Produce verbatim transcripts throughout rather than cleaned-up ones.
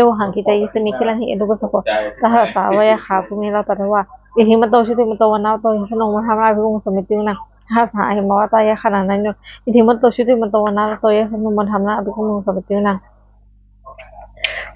ye vohaṃ kittayissāmi gilāne ca anupubbaso. Taṃ haraṃ sāvakaṃ yakkhā bhūmiṃ rakkhanti ca tethānaṃ. Iddhimanto jutimanto vaṇṇavanto yasassino modamānā abhikkāmuṃ samitiṃ vanaṃ. Aṭṭhārasa hāsayamāvatā yakkhagāthā naadindo iddhimanto jutimanto vaṇṇavanto yasassino modamānā abhikkāmuṃ samitiṃ vanaṃ.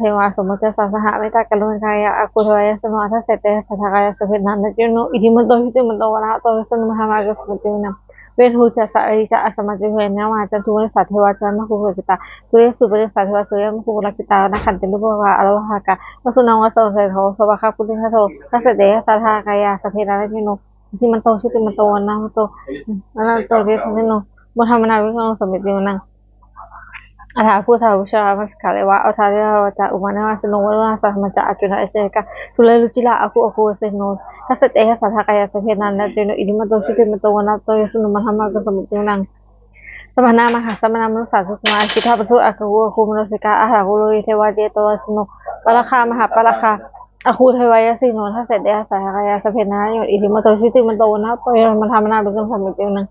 devā asuṃ ca saha mettākaruṇāya āgū devā yasasino. Dasete dasadhā kāyā sabbe nānattavaṇṇino iddhimanto jutimanto vaṇṇavanto yasassino modamānā abhikkāmuṃ paccekavasavattino. Veṇḍū ca sahalī ca asamā ca kinnughaṇḍu ca harisambhū ca nāgā ca kinnughaṇḍu ca mahānāgā ca āgū devā yasassino modamānā abhikkāmuṃ paccekavasavattino. Sūleyyaṃ sūpaṇṇaṃ sahassaṃ asurā dānaveghasā pahārādo ca asabbā devā asabbā yakkhā yāmā khantīsupanisā devā sabbā devā asuramārakkhandā. Dasete dasadhā kāyā sabbe nānattavaṇṇino iddhimanto jutimanto vaṇṇavanto yasassino modamānā abhikkāmuṃ paccekavasavattino. Athāgū sahabhujā athāgū sahassā devā athāgū sahassā devā ummāpupphanibhāsino varuṇā sahassamā ca āgū sahassasekā sūleyyarucirā āgū āgū devā yasassino. Dasete dasadhā kāyā sabbe nānattavaṇṇino iddhimanto jutimanto vaṇṇavanto yasassino modamānā abhikkāmuṃ paccekavasavattino. Samānā mahāsamānā mānusā sukkasūpanisā aggā pāturahu āgū āgū manoretikā athāgū loke devā jitupaddavā yasassino. Pāragā mahāpāragā āgū devā yasassino. Dasete dasadhā kāyā sabbe nānattavaṇṇino iddhimanto jutimanto vaṇṇavanto yasassino modamānā abhikkāmuṃ paccekavasavattino.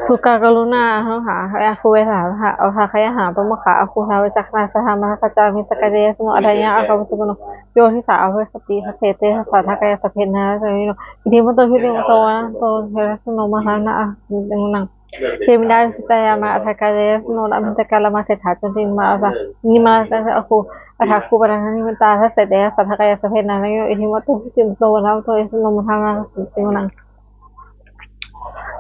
Sukkā karumhā aruṇā āgū vesālā saha odātagayhā pāmokkhā āgū devā vicakkhaṇā saha mahāsaṅghanā miccakā devā yasassino. Ādareyyaṃ āgū devā yasassino yo disā abhivassati. Dasete dasadhā kāyā sabbe nānattavaṇṇino iddhimanto jutimanto vaṇṇavanto yasassino modamānā abhikkāmuṃ paccekavasavattino. Khemiyā tusitā yāmā kaṭṭhakā devā yasassino lambitakā lāmaseṭṭhā cundattī nāgā nāgā nivāsino āgū athāgū pāṇātipatitā. Dasete dasadhā kāyā sabbe nānattavaṇṇino iddhimanto jutimanto vaṇṇavanto yasassino modamānā abhikkāmuṃ paccekavasavattino.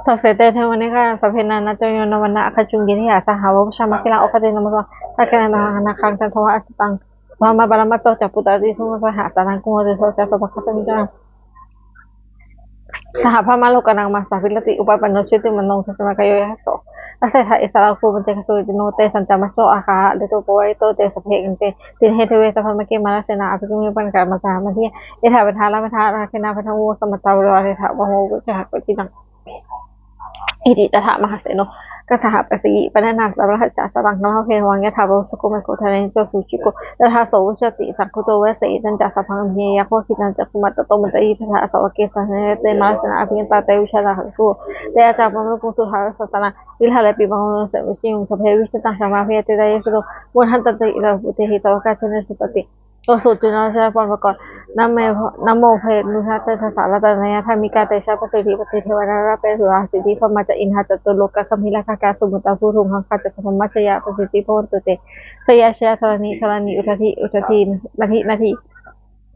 Saṭṭhete devanikāyā sabbe nānattavaṇṇino nāmanvayena āgañchuṃ kittiyā saha. Pavutthajātimakkhīlaṃ oghatiṇṇamanāsavaṃ dakkhemoghataraṃ nāgaṃ candaṃva asitātitaṃ. Brahmā paramatto ca puttadārino saha sanaṅkumāro tisso ca sopāga samitiṃ vanaṃ. Sahassabrahmalokānaṃ mahāsaṅgho bhaddekarattoti upapanno jutimanto bhismākāyo yasassi so. Dasettha issarā āgū paccekavasavattino tesañca majjhato āgā hārito parivārito. Te sabbe pāṇino dinnā deve sabrahmake mārasenā abhikkāmuṃ paccekavasavattino. Etha gaṇhatha bandhatha rāgena bandhamatthu samantā parivāretha pavutthajātimakkhīlaṃ. Iti tattha mahāseno kaṇhassa pāsī paṇṇarattā saraṇammayaṃ saraṇaṃ gatāse. Yathā pāvussako megho thanayanto savijjuko tadā so paccudāvatti saṅkuddho asayaṃvase. Tañca sabbaṃ abhiññāya vavakkhitvāna cakkhumā tato āmantayi satthā sāvake sāsane rate. Mārasenā abhikkantā te vijānātha bhikkhavo te ātappamakaruṃ bhikkhūnaṃ samitiṃ vanaṃ. Vihārepi pāturahu samettasuttaṃ sabbehi vijitaṃ samaṅgeyhi. Tayassu vācāhi sāvakā ca āgū devā yasassino modamānā abhikkāmuṃ paccekavasavattino. Namo pāṇino dasasāsane ratanattayadhammikā tejapasiddhi pasīdevā nārāyapeti saha siddhibrahmā ca indā ca catulokā gambhīrakkhakā samuddā bhūtuṃ gaṅgā ca brahmā jaya pasiddhi bhavantu te. Jaya jaya dharaṇi dharaṇī udadhi udadhī nadi nadī,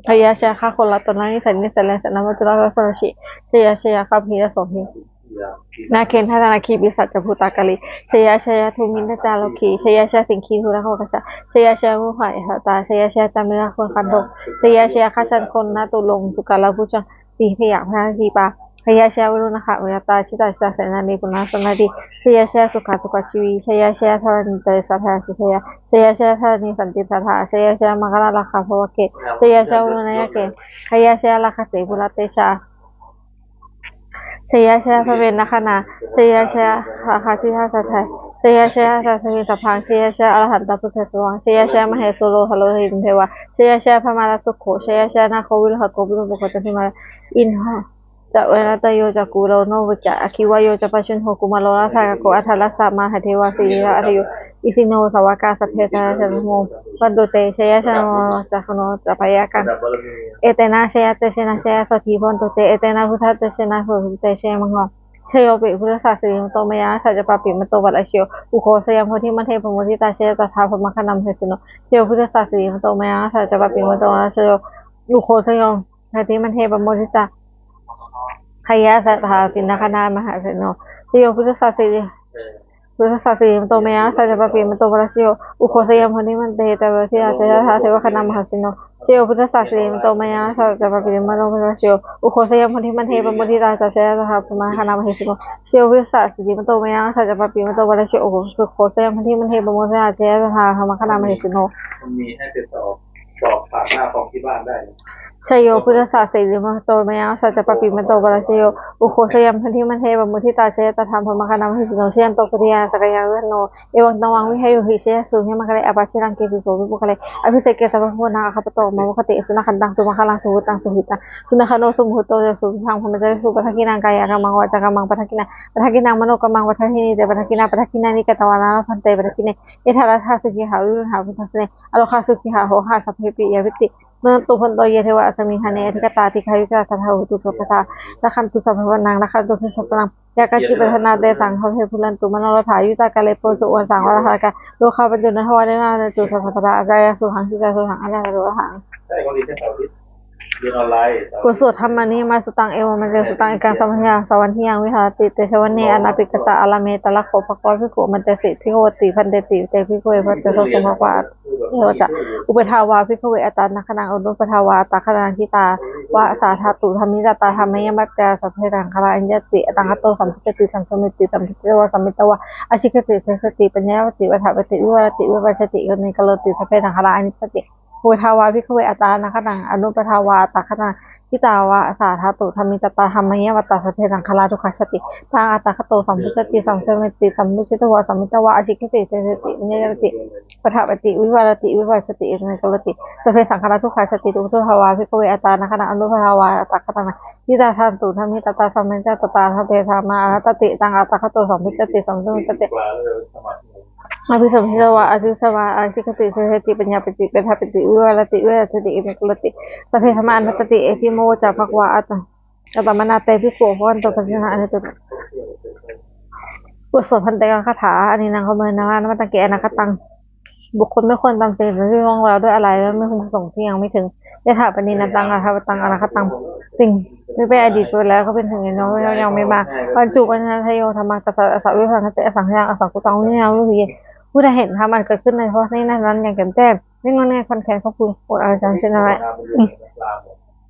jaya jaya gaganatalanisaya nisaya nisaya nāma ca rājā rājī, jaya jaya gambhīra sombhī Nāgendanāgī pisācā bhūtakālī, jaya jaya dummidacārogī, jaya jaya siṅgī sunakhagajā, jaya jaya mohagajjhatā, jaya jaya candamāgū varuṇṇarogo, jaya jaya gajagganaturaṅga sūkarabhujaṅga tiṇṇaṇḍakkhajā, jaya jaya varuṇaggātā jitājittā senārī pavnasamāratī, jaya jaya sukhā sukhā jīvī, jaya jaya dharaṇītale sadā jaya, jaya jaya dharaṇī santi sadā, jaya jaya maṅkarājaraññā bhavagge, jaya jaya varuṇayakkhe, jaya jaya rakkhase kulatejā, jaya jaya brahmagaṇā, jaya jaya rakkhasā saddhā, jaya jaya saddhammaṃ sabbaṃ, jaya jaya arahantaṃ buddhaṃ sambhavaṃ, jaya jaya mahesuro haro harindevā, jaya jaya brahmārakkho, jaya jaya nāgo viruḷhako virūpakkho candimā indā ca venateyyo ca kulo naḷo ca aggi vāyo ca pājuṇho, kumāro dhataraṭṭhako aṭṭhārasa mahādevā, siriṃsā satayoṭṭhito isino sāvakā sabbe sadā sadā sukhino bhavantu te, jaya jaya rājāno ca bhayyā ca, etena jaya tejena jaya sotthī bhavantu te, etena buddhatejena buddhamānena jaya maṅgalaṃ. Jayopi buddhassa sirīmato mayā rājā ca pāpimato parājayo, ugghosayaṃ bodhimaṇḍe pamoditā, jaya tadā brahmagaṇā mahesino. Jayo buddhassa sirīmato mayā rājā ca pāpimato parājayo, ugghosayaṃ bodhimaṇḍe pamoditā, jaya tadā brahmagaṇā mahesino. Jayo buddhassa siri buddhassa sirīmato mayā rājā ca pāpimato parājayo, ugghosayaṃ bodhimaṇḍe pamoditā, jaya tadā devagaṇā mahesino. Jayo buddhassa sirīmato mayā rājā ca pāpimato parājayo, ugghosayaṃ bodhimaṇḍe pamoditā, jaya tadā brahmagaṇā mahesino. Jayo buddhassa sirīmato mayā rājā ca pāpimato parājayo, ugghosayaṃ bodhimaṇḍe pamoditā, jaya tadā brahmagaṇā mahesino. มันมีให้ไปสอบ สอบผ่านหน้าคอมที่บ้านได้ Jayo buddhassa sirīmato mayā rājā ca pāpimato parājayo, ugghosayaṃ bodhimaṇḍe pamoditā, jaya tadā brahmagaṇā mahesino. Jayanto bodhiyā mūle sakyānaṃ nandivaḍḍhano, evaṃ tvaṃ vijayo hohi jayassu jayamaṅgale, aparājitapallaṅke sīse paṭhavipokkhare, abhiseke sabbabuddhānaṃ aggappatto pamodati. Sukhaṇo sumuhutto ca suyiṭṭhaṃ sumuttā ca suyiṭṭhaṃ, sukhaṇo sumuhutto ca suyiṭṭhaṃ brahmacārisu, sukhaṇo sumuhutto ca sukyiṭṭhaṃ brahmacārisu, padakkhiṇaṃ kāyakammaṃ vācākammaṃ padakkhiṇaṃ, padakkhiṇaṃ manokammaṃ paṇidhī te padakkhiṇā, padakkhiṇāni katvāna labhantatthe padakkhiṇe. Yatha laddhaṃ sukhitā viruḷhā buddhasāsane, arogā sukhī atthi vo saha sabbepi ñātibhi. Bhavantu bhonto ye devā asmiṃ ṭhāne adhigatā, dīghāyukā sadā hontu sabbadā, rakkhantu sabbapāṇinaṃ rakkhantu desassānaṃ, yā kāci patthanā tesaṃ sabbe pūrentu manorathā, yuttakāle pavassu vassaṃ anuttaraṃ, rogā pācūnnetu devā vivañjantu sabbadā, acarāya sukhaṃ jīvitā sukhī attānaṃ pariharantu. บทสวดธรรมนิยามสุตตัง Evaṃ me sutaṃ. Ekaṃ samayaṃ sāvatthiyaṃ viharati jetavane anāthapiṇḍikassa ārāme. Tatra kho bhagavā bhikkhū āmantesi bhikkhavoti. Bhadanteti te bhikkhave bhagavato sāvakaṃ. Etadavoca. Uppādā vā bhikkhave anāgatā anuppādā vā aṭṭhagatā, ṭhitā va sā dhātu dhammaṭṭhitatā, thammāyāmatā sabbe saṅkhārā aniccāti. Tathāgato sambuddhāti saṅkamati, saṅkittā va sammittā va ācikkhati deseti paññapati paṭṭhapati vivarati vibhajati aṅgīkaroti sabbe saṅkhārā aniccāti. Uppādā vā bhikkhave anāgatā anuppādā vā aṭṭhagatā, ṭhitā va sā dhātu dhammaṭṭhitatā, thammāyāmatā sabbe saṅkhārā dukkhāti. Tathāgato sambuddhāti saṅkamati, saṅkittā va sammittā va ācikkhati deseti paññapati paṭṭhapati vivarati vibhajati aṅgīkaroti sabbe saṅkhārā dukkhāti. Uppādā vā bhikkhave anāgatā anuppādā vā aṭṭhagatā, ṭhitā dhātu dhammaṭṭhitatā, thammāyāmatā sabbe saṅkhārā anattāti. Tathāgato sambuddhāti saṅkamati, saṅkittā va ācikkhati deseti paññapati paṭṭhapati vivarati vibhajati aṅgīkaroti sabbe dhammā anattāti. Etadavoca bhagavā. Attamanā te bhikkhū bhagavato paccassosuṃ. Ācikkhati. บทสวดภันเตกคาถา Ahinā kumbhaṇḍanā na matthake anāgataṃ. บุคคลไม่ควรจำสิ่งที่ล่วงแล้วด้วยอาลัย และไม่พึงประสงค์ที่ยังไม่ถึง Yathā pariṇataṃ tathā vataṃ anāgataṃ. สิ่งที่เป็นอดีตไปแล้วก็เป็นสิ่งที่ยังไม่ยังไม่มา Pañcūpanidassāyo dhammā tassa āsavā vigacchanti asaṅkhātaṃ asaṅkuppaṃ virajaṃ vihāriṃ. ผู้ใดเห็นธรรมอันเกิดขึ้นในเพราะในนั้นๆ อย่างแจ่มแจ้ง ไม่ง่อนแง่นคลอนแคลน ควบคุมกำหนดอนิจจัง เช่นนั้นแหละ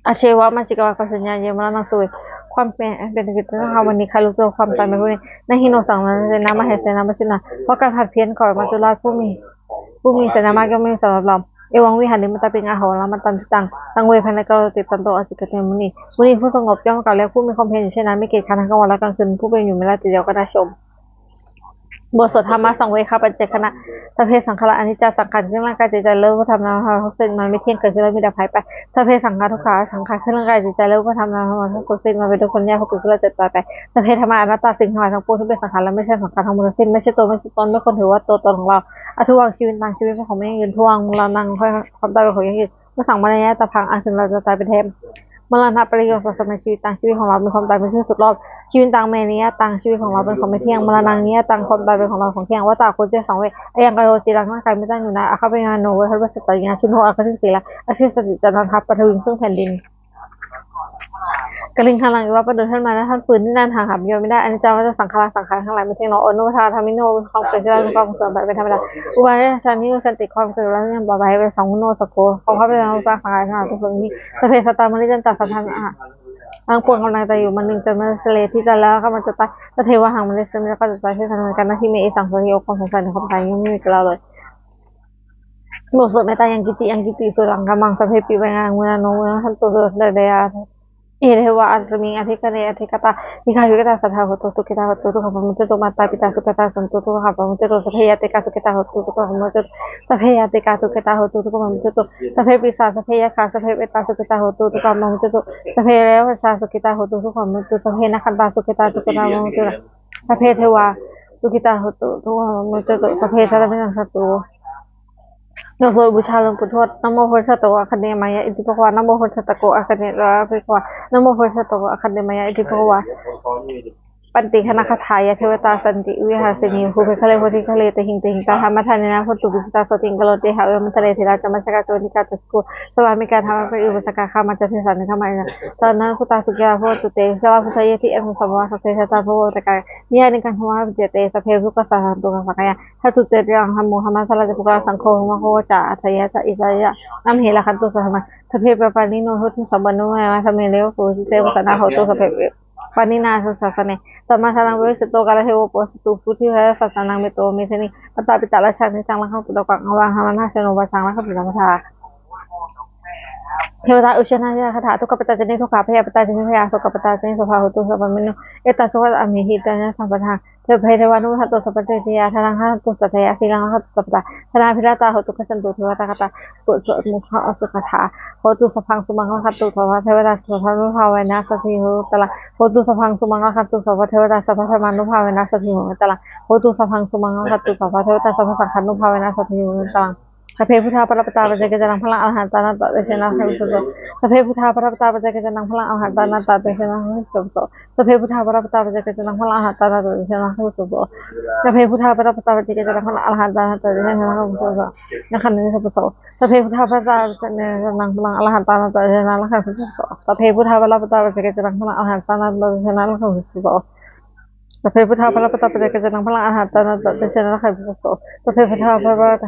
Ajjeva majjhakā vaṇṇasaññā ye maraṇaṃ suve. ความแก่เป็นกิเลส Nirāgū aniruddho ความตายเป็นผู้นิ่ง Na hi no saṅgarantena mahesena maccunā. เพราะการผัดเพี้ยนของมัจจุราชผู้มี ผู้มีเสนามากย่อมไม่มีสำหรับเรา Evaṃ vihārimātāpiṃ āhu varamātandi taṃ. Taṃ ve bhaṇāgarāhati santo ācikkhate muni. มุนีผู้สงบย่อมกล่าวเรียกผู้มีความเพียรอยู่เช่นนั้น ไม่เกียจคร้านทั้งกลางวันและกลางคืน ผู้เป็นอยู่ไม่ได้ทีเดียวก็ได้ชม บทสวดธรรมสังเวคปัจจเวกขณะ Sabbe saṅkhārā aniccā. สังขาร เครื่องร่างกายจิตใจ และรูปธรรมนามธรรมทั้งสิ้น มันไม่เที่ยง เกิดขึ้นแล้วมี ดับ หายไป Sabbe saṅkhārā dukkhā. สังขาร เครื่องร่างกายจิตใจ และรูปธรรมนามธรรมทั้งสิ้น มันเป็นทุกข์ ทนยาก เพราะเกิดขึ้นแล้วเจ็บ ตายไป Sabbe dhammā anattā. สิ่งทั้งหลายทั้งปวงที่เป็นสังขารและไม่ใช่สังขารทั้งหมดทั้งสิ้น ไม่ใช่ตัวไม่ใช่ตน ไม่ควรถือว่าตัวตนของเรา Adhuvaṃ jīvitaṃ. ชีวิตเป็นของไม่ยั่งยืน Dhuvaṃ maraṇaṃ. ความตายเป็นของยั่งยืน Vāsaṃ mariṃ yātapaṃ. อันถึงเราจะตายเป็นแท้ Maraṇapariyosāyasmā jīvitaṃ. ชีวิตของเรามีความตายเป็นที่สุดรอบ Jīvitaṃ me niyataṃ. ชีวิตของเราเป็นของไม่เที่ยง Maraṇaṃ niyataṃ. ความตายเป็นของเราของเที่ยง Vata ควรเชื่อ Saṃve. Ayaṃ kāyo aciraṃ. ร่างกายไม่ตั้งอยู่นาน Ahappamāṇo ve bhavishyati. อย่าเพิ่งเสียใจ Ajjhāyusā ca nāgarā. อายุสั้น Paṭhaviṃ. ซึ่งแผ่นดิน กลิงคังลัง อิวะ ประดุจท่อนไม้และท่อนฟืนที่ด้านทางหาประโยชน์ไม่ได้ อนิจจัง วัฏฏะสังขารา สังขารทั้งหลายไม่เที่ยงหนอ อนุปทาธรรมิโน มีความเกิดขึ้นแล้วมีความเสื่อมไปเป็นธรรมดา อุปาทายะสัญญา สันติ ความเกิดแล้วยังบ่ไปเป็นสังคโน สังโฆ ความเข้าใจของสังขารทั้งหลายเป็นสุขนี้ สัพเพสัตตา มะริตันตา สัตว์ทั้งหลายทั้งปวงกำลังจะอยู่ มะริง จะมาเสลที่จะแล้วกำลังจะตาย สัทเทวาหัง มะริสมิ แล้วก็จะตายที่ทำเหมือนกัน นาทิเม อิสัง สันติ ความสงสัยในความตายยังไม่มีกับเราเลย บทสวดเมตตา ยังกิจจิ ยังกิจจิ สุรังคมัง สัพเพปิ เวทนานัง เวทนาโน เวทนาทันตุ สุรัง เดยา เอ เทวา อัสมิง อธิกรเณ อธิกตา dīghāyukatā sadā hontu, sukhitā hontu, dukkhā pamuccantu. Mātā pitā sukhitā hontu, dukkhā pamuccantu. Sabbe ñātikā sukhitā hontu, dukkhā pamuccantu. Sabbe ñātikā sukhitā hontu, dukkhā pamuccantu. Sabbe pisā, sabbe yakkhā, sabbe petā sukhitā hontu, dukkhā pamuccantu. Sabbe devā manussā sukhitā hontu, dukkhā pamuccantu. Sabbe nakkhattā sukhitā, dukkhā pamuccantu. Sabbe devā sukhitā hontu, dukkhā pamuccantu. Sabbe sampattīnaṃ hontu. บทสวดบูชาหลวงปู่ทวด Namo bodhisatto āgantimāya iti bhagavā. Namo bodhisatto āgantimāya iti bhagavā. Namo bodhisatto āgantimāya iti bhagavā. Pattidānagāthā. Yā devatā santi vihāriṇī pubbe ghare bodhighare tahiṃ tahiṃ, tā dhammadānena bhavantu pūjitā, sotthiṃ karontedha evaṃ mandirāni. Rājamātā ca bhikkhavā ca usāsīti, sārāmikā dhammapadāni ujjhagā, gāmā ca desā nigamā ca. Sārīputta sukhitā bhavantu te. Jalābujā yethi yaṃ saṃsaro, sabbe sattā thavābaupakkhitānaṃ, ye caññe katvāna lābhantatthe, sabbe dukkhassa harantu sabbaṃ. Ṭhātu te sirīraṃ dhammo, dhammaddharā ca puggalā, saṅgho hotu mahāpojjhā, atthāya ca hitāya ca. Amhe rakkhatu saddhammaṃ, sabbe pāṇino hontu sabbaṃ, sabbe dhammaṃ pavecchanto, te ca āyasmanto pāṇinā sāsane. Sammā dhāraṃ pavecchanto, kālantare vāsavassatu, vuḍḍhibhāvāya sattānaṃ, mettambusekaṃ medaniṃ. Mātā pitā rājānāni, niccaṃ rakkhantu puttakaṃ, averaṃ ahaṃ saraṇaṃ gatāmi, saṅghaṃ namathomi sabbadā. Devatāuyyojanagāthā. Dukkhappattā ca niddukkhā, bhayappattā ca nibbhayā, sokappattā ca nissokā, hontu sabbepi pāṇino. Etāpi buddhasāsane, sugatiṃ gachantu sabbadā. Sabbe devānumodantu, sabbagarāhantu sadā, dhanaṃ rakkhantu koṭāsi, sīlaṃ rakkhantu sabbadā, dānaṃ abhiratā hontu, gacchantu devatāgatā. บทสวดมนต์เคราะห์อสุขคาถา Hotu sabbaṃ sumaṅgalaṃ, rakkhantu sabbadevatā, sabbadhammānubhāvena sadā hontu mangalam. Hotu sabbaṃ sumaṅgalaṃ, rakkhantu sabbadevatā, sabbadhammānubhāvena sadā hontu mangalam. Hotu sabbaṃ sumaṅgalaṃ, rakkhantu sabbadevatā, sabbasaṅghānubhāvena sadā hontu mangalam. Sabbe buddhā balappattā, paccekānañca yaṃ balaṃ, arahantānañca tejena rakkhaṃ bandhāmi sabbaso. Sabbe buddhā balappattā, paccekānañca yaṃ balaṃ, arahantānañca tejena rakkhaṃ bandhāmi sabbaso. Sabbe buddhā balappattā, paccekānañca yaṃ balaṃ, arahantānañca tejena rakkhaṃ bandhāmi sabbaso. Sabbe buddhā balappattā, paccekānañca yaṃ balaṃ, arahantānañca tejena rakkhaṃ bandhāmi sabbaso. Rakkhaṃ bandhāmi sabbaso. Sabbe buddhā balappattā, paccekānañca yaṃ balaṃ, arahantānañca tejena rakkhaṃ bandhāmi sabbaso. Sabbe buddhā balappattā, paccekānañca yaṃ balaṃ, arahantānañca tejena rakkhaṃ bandhāmi sabbaso. Sabbe buddhā balappattā, paccekānañca yaṃ balaṃ, arahantānañca tejena rakkhaṃ bandhāmi sabbaso. Sabbe buddhā balappattā,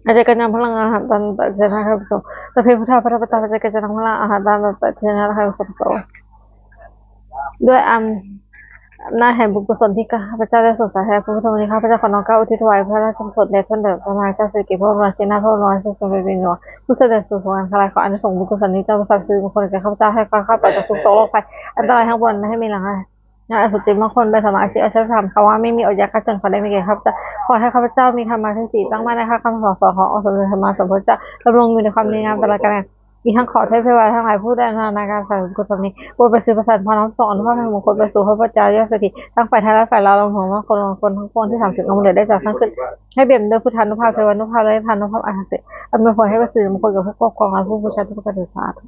paccekānañca yaṃ balaṃ, arahantānañca tejena rakkhaṃ bandhāmi sabbaso. Sabbe buddhā balappattā, paccekānañca yaṃ balaṃ, arahantānañca tejena rakkhaṃ bandhāmi sabbaso. ด้วยอำนาจแห่งบุญกุศลที่ข้าพเจ้าได้สวดสาธยายพระพุทธมนต์นี้ ข้าพเจ้าขอน้อมเกล้าอุทิศถวายพระราชกุศลแด่พระเดชพระคุณพระนางเจ้าสิริกิติ์ พระบรมราชินีนาถ พระบรมราชินีนาถ ผู้เสด็จสู่สวงสวรรคาลัย ขออานิสงส์บุญกุศลนี้จงเป็นสุขสิริมงคลแก่ข้าพเจ้า ให้ข้าพเจ้าปราศจากทุกข์โศกโรคภัย อันตรายทั้งปวง ให้มีหลัง งานอันสุขสิริมงคล เป็นสัมมาอาชีพ อาชีพธรรม คำว่าไม่มีอดอยากข้าจน ขอได้มีแก่ข้าพเจ้า ขอให้ข้าพเจ้ามีธรรมาทิฏฐิ ตั้งมั่นในคำสั่งสอนขององค์สมเด็จพระสัมมาสัมพุทธเจ้า ดำรงอยู่ในความดีงามตลอดกาลนาน อีกทั้งขอเทพเทวาทั้งหลายผู้ได้อนุโมทนาการสาธุกุศลนี้ โปรดประสิทธิ์ประสาทพรน้อมส่งอนุภาพแห่งมงคลไปสู่พระปัจจายยอดเศรษฐี ทั้งฝ่ายไทยและฝ่ายลาว รวมถึงมงคลมงคลทั้งปวงที่สามสิบองค์ดำเนินได้จัดสร้างขึ้น ให้เปี่ยมด้วยพุทธานุภาพ เทวานุภาพ และเทพานุภาพอันศักดิ์สิทธิ์ อำนวยผลให้เป็นสิริมงคลแก่ผู้ครอบครองและผู้บูชาทุกประการเทอญสาธุ